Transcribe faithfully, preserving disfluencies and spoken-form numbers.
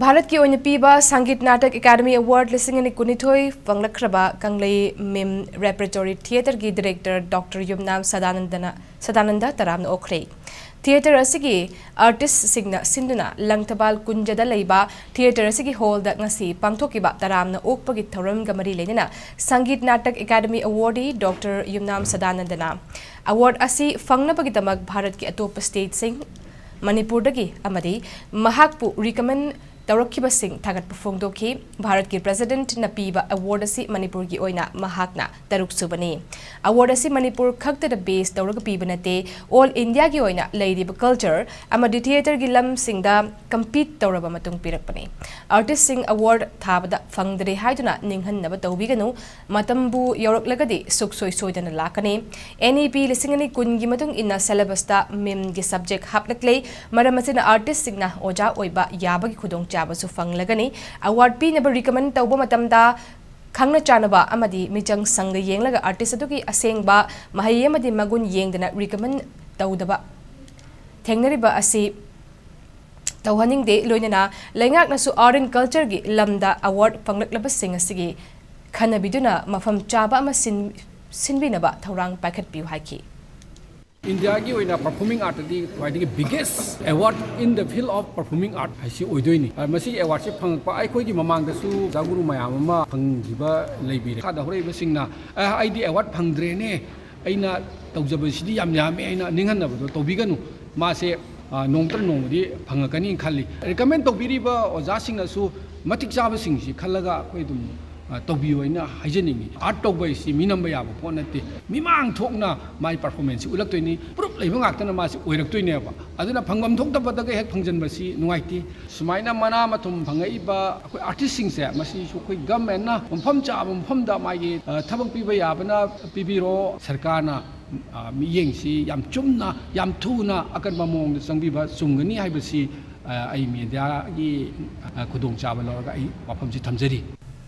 ꯚꯥꯔꯠꯀꯤ ꯑꯣꯏꯅ ꯄꯤꯕ ꯁꯪꯒꯤꯠ ꯅꯥꯇꯛ ꯑꯦꯀꯥꯗꯃꯤ ꯑꯦꯋꯥꯔꯗ ꯂꯤꯁꯤꯡ ꯑꯅꯤ ꯀꯨꯟꯅꯤꯊꯣꯏ ꯐꯪꯂꯛꯈ꯭ꯔꯕ ꯀꯪꯂꯩ ꯃꯤꯝ ꯔꯦꯄꯔꯇꯣꯔꯤ ꯊꯤꯌꯦꯇꯔꯒꯤ ꯗꯤꯔꯦꯛꯇꯔ ꯗꯣꯛꯇꯔ ꯌꯨꯝꯅꯥꯝ ꯁꯗꯥꯅꯟꯗꯅ, ꯁꯗꯥꯅꯟꯗ ꯇꯔꯥꯝꯅ ꯑꯣꯛꯈ꯭ꯔꯦ꯫ ꯊꯤꯌꯦꯇꯔ ꯑꯁꯤꯒꯤ ꯑꯥꯔꯇꯤꯁꯁꯤꯡꯅ ꯁꯤꯟꯗꯨꯅ ꯂꯪꯊꯕꯥꯜ ꯀꯨꯟꯖꯗ ꯂꯩꯕ ꯊꯤꯌꯦꯇꯔ ꯑꯁꯤꯒꯤ ꯍꯣꯜꯗ ꯉꯁꯤ ꯄꯥꯡꯊꯣꯛꯈꯤꯕ ꯇꯔꯥꯝꯅ ꯑꯣꯛꯄꯒꯤ ꯊꯧꯔꯝꯒ ꯃꯔꯤ ꯂꯩꯅꯅ ꯁꯪꯒꯤꯠ ꯅꯥꯇꯛ ꯑꯦꯀꯥꯗꯃꯤ ꯑꯦꯋꯥꯔꯗꯤ ꯗꯣꯛꯇꯔ ꯌꯨꯝꯅꯥꯝ ꯁꯗꯥꯅꯟꯗꯅ ꯑꯦꯋꯥꯔꯗ ꯑꯁꯤ ꯐꯪꯅꯕꯒꯤꯗꯃꯛ ꯚꯥꯔꯠꯀꯤ ꯑꯇꯣꯞꯄ ꯁ꯭ꯇꯦꯠꯁꯤꯡ, ꯃꯅꯤꯄꯨꯔꯗꯒꯤ ꯑꯃꯗꯤ ꯃꯍꯥꯛꯄꯨ ꯔꯤꯀꯃꯦꯟ ꯇꯧꯔꯛꯈꯤꯕꯁꯤꯡ ꯊꯥꯒꯠꯄ ꯐꯣꯡꯗꯣꯛꯈꯤ꯫ ꯚꯥꯔꯠꯀꯤ ꯄ꯭ꯔꯦꯁꯤꯗꯦꯟꯠꯅ ꯄꯤꯕ ꯑꯦꯋꯥꯔꯗ ꯑꯁꯤ ꯃꯅꯤꯄꯨꯔꯒꯤ ꯑꯣꯏꯅ ꯃꯍꯥꯛꯅ ꯇꯔꯨꯛꯁꯨꯕꯅꯤ꯫ ꯑꯦꯋꯥꯔꯗ ꯑꯁꯤ ꯃꯅꯤꯄꯨꯔ ꯈꯛꯇꯗ ꯕꯦꯁ ꯇꯧꯔꯒ ꯄꯤꯕ ꯅꯠꯇꯦ, ꯑꯣꯜ ꯏꯟꯗꯤꯌꯥꯒꯤ ꯑꯣꯏꯅ ꯂꯩꯔꯤꯕ ꯀꯜꯆꯔ ꯑꯃꯗꯤ ꯊꯤꯌꯦꯇꯔꯒꯤ ꯂꯝꯁꯤꯡꯗ ꯀꯝꯄꯤꯠ ꯇꯧꯔꯕ ꯃꯇꯨꯡ ꯄꯤꯔꯛꯄꯅꯤ꯫ ꯑꯥꯔꯇꯤꯁꯁꯤꯡ ꯑꯦꯋꯥꯔꯗ ꯊꯥꯕꯗ ꯐꯪꯗ꯭ꯔꯦ ꯍꯥꯏꯗꯨꯅ ꯅꯤꯡꯍꯟꯅꯕ ꯇꯧꯕꯤꯒꯅꯨ꯫ ꯃꯇꯝꯕꯨ ꯌꯧꯔꯛꯂꯒꯗꯤ ꯁꯨꯛꯁꯣꯏ ꯁꯣꯏꯗꯅ ꯂꯥꯛꯀꯅꯤ꯫ ꯑꯦꯟ ꯏ ꯄꯤ ꯂꯤꯁꯤꯡ ꯑꯅꯤ ꯀꯨꯟꯒꯤ ꯃꯇꯨꯡ ꯏꯟꯅ ꯁꯦꯂꯦꯕꯁꯇ ꯃꯤꯝꯒꯤ ꯁꯕꯖꯦꯛ ꯍꯥꯞꯂꯛꯂꯦ꯫ ꯃꯔꯝ ꯑꯁꯤꯅ ꯑꯥꯔꯇꯤꯁꯁꯤꯡꯅ ꯑꯣꯖꯥ ꯑꯣꯏꯕ ꯌꯥꯕꯒꯤ ꯈꯨꯗꯣꯡꯆꯥꯕꯁꯨ ꯐꯪꯂꯒꯅꯤ꯫ ꯑꯦꯋꯥꯔꯗ ꯄꯤꯅꯕ ꯔꯤꯀꯃꯦꯟ ꯇꯧꯕ ꯃꯇꯝꯗ ꯈꯪꯅ ꯆꯥꯟꯅꯕ ꯑꯃꯗꯤ ꯃꯤꯆꯪ ꯁꯪꯒ ꯌꯦꯡꯂꯒ ꯑꯥꯔꯇꯤꯁ ꯑꯗꯨꯒꯤ ꯑꯁꯦꯡꯕ ꯃꯍꯩ ꯑꯃꯗꯤ ꯃꯒꯨꯟ ꯌꯦꯡꯗꯅ ꯔꯤꯀꯃꯦꯟ ꯇꯧꯗꯕ ꯊꯦꯡꯅꯔꯤꯕ ꯑꯁꯤ ꯇꯧꯍꯟꯅꯤꯡꯗꯦ꯫ ꯂꯣꯏꯅꯅ ꯂꯩꯉꯥꯛꯅꯁꯨ ꯑꯥꯔꯠ ꯑꯦꯟ ꯀꯜꯆꯔꯒꯤ ꯂꯝꯗ ꯑꯦꯋꯥꯔꯗ ꯐꯪꯂꯛꯂꯕꯁꯤꯡ ꯑꯁꯤꯒꯤ ꯈꯟꯅꯕꯤꯗꯨꯅ ꯃꯐꯝ ꯆꯥꯕ ꯑꯃ ꯁꯤꯟ-, ꯁꯤꯟꯕꯤꯅꯕ ꯊꯧꯔꯥꯡ ꯄꯥꯏꯈꯠꯄꯤꯌꯨ ꯍꯥꯏꯈꯤ꯫ ꯏꯟꯗꯤꯌꯥꯒꯤ ꯑꯣꯏꯅ ꯄꯔꯐꯣꯔꯃꯤꯡ ꯑꯥꯔꯠꯇꯗꯤ ꯈ꯭ꯋꯥꯏꯗꯒꯤ biggest award in the field of performing art ꯍꯥꯏꯁꯤ ꯑꯣꯏꯗꯣꯏꯅꯤ꯫ ꯑ, ꯃꯁꯤꯒꯤ ꯑꯦꯋꯥꯔꯗꯁꯦ ꯐꯪꯉꯛꯄ ꯑꯩꯈꯣꯏꯒꯤ ꯃꯃꯥꯡꯗꯁꯨ ꯑꯣꯖꯥ ꯒꯨꯔꯨ ꯃꯌꯥꯝ ꯑꯃ ꯐꯪꯈꯤꯕ ꯂꯩꯕꯤꯔꯦ꯫ ꯃꯈꯥꯗ ꯍꯧꯔꯛꯏꯕꯁꯤꯡꯅ, "ꯑ, ꯑꯩꯗꯤ ꯑꯦꯋꯥꯔꯗ ꯐꯪꯗ꯭ꯔꯦꯅꯦ, ꯑꯩꯅ ꯇꯧꯖꯕꯁꯤꯗꯤ ꯌꯥꯝ ꯌꯥꯝꯃꯦ" ꯍꯥꯏꯅ ꯅꯤꯡꯍꯟꯅꯕꯗꯣ ꯇꯧꯕꯤꯒꯅꯨ꯫ ꯃꯥꯁꯦ, ꯑ, ꯅꯣꯡꯃꯇ ꯅꯣꯡꯃꯗꯤ ꯐꯪꯉꯛꯀꯅꯤ ꯈꯜꯂꯤ꯫ ꯔꯤꯀꯃꯦꯟ ꯇꯧꯕꯤꯔꯤꯕ ꯑꯣꯖꯥꯁꯤꯡꯅꯁꯨ ꯃꯇꯤꯛ ꯆꯥꯕꯁꯤꯡꯁꯤ ꯈꯜꯂꯒ ꯑꯩꯈꯣꯏ ꯑꯗꯨꯝ ꯑ, ꯇꯧꯕꯤꯌꯨ ꯍꯥꯏꯅ ꯍꯥꯏꯖꯅꯤꯡꯉꯤ꯫ ꯑꯥꯔꯠ ꯇꯧꯕ ꯍꯥꯏꯁꯤ ꯃꯤꯅꯝꯕ ꯌꯥꯕ ꯄꯣꯠ ꯅꯠꯇꯦ꯫ ꯃꯤꯃꯥꯡ ꯊꯣꯛꯅ ꯃꯥꯏ ꯄꯔꯐꯣꯔꯃꯦꯟꯁꯁꯤ ꯎꯠꯂꯛꯇꯣꯏꯅꯤ꯫ ꯄ꯭ꯔꯨꯞ ꯂꯩꯕ ꯉꯥꯛꯇꯅ ꯃꯥꯁꯤ ꯑꯣꯏꯔꯛꯇꯣꯏꯅꯦꯕ꯫ ꯑꯗꯨꯅ ꯐꯪꯐꯝ ꯊꯣꯛꯇꯕꯗꯒ ꯍꯦꯛ ꯐꯪꯖꯟꯕꯁꯤ ꯅꯨꯡꯉꯥꯏꯇꯦ꯫ ꯁꯨꯃꯥꯏꯅ ꯃꯅꯥ ꯃꯊꯨꯝ ꯐꯪꯉꯛꯏꯕ ꯑꯩꯈꯣꯏ ꯑꯥꯔꯇꯤꯁꯁꯤꯡꯁꯦ, ꯃꯁꯤꯁꯨ ꯑꯩꯈꯣꯏ ꯒꯃꯦꯟꯅ ꯃꯐꯝ ꯆꯥꯕ ꯃꯐꯝꯗ ꯃꯥꯒꯤ, ꯑ, ꯊꯕꯛ ꯄꯤꯕ ꯌꯥꯕꯅ ꯄꯤꯕꯤꯔꯣ꯫ ꯁꯔꯀꯥꯔꯅ, ꯑ, ꯃꯤꯠꯌꯦꯡꯁꯤ ꯌꯥꯝ ꯆꯨꯝꯅ, ꯌꯥꯝ ꯊꯨꯅ ꯑꯀꯟꯕ ꯃꯑꯣꯡꯗ ꯆꯪꯕꯤꯕ ꯆꯨꯝꯒꯅꯤ ꯍꯥꯏꯕꯁꯤ, ꯑ, ꯑꯩ ꯃꯦꯗꯤꯌꯥꯒꯤ, ꯑ, ꯈꯨꯗꯣꯡꯆꯥꯕ ꯂꯧꯔꯒ ꯑꯩ ꯋꯥꯐꯝꯁꯤ ꯊꯝꯖꯔꯤ꯫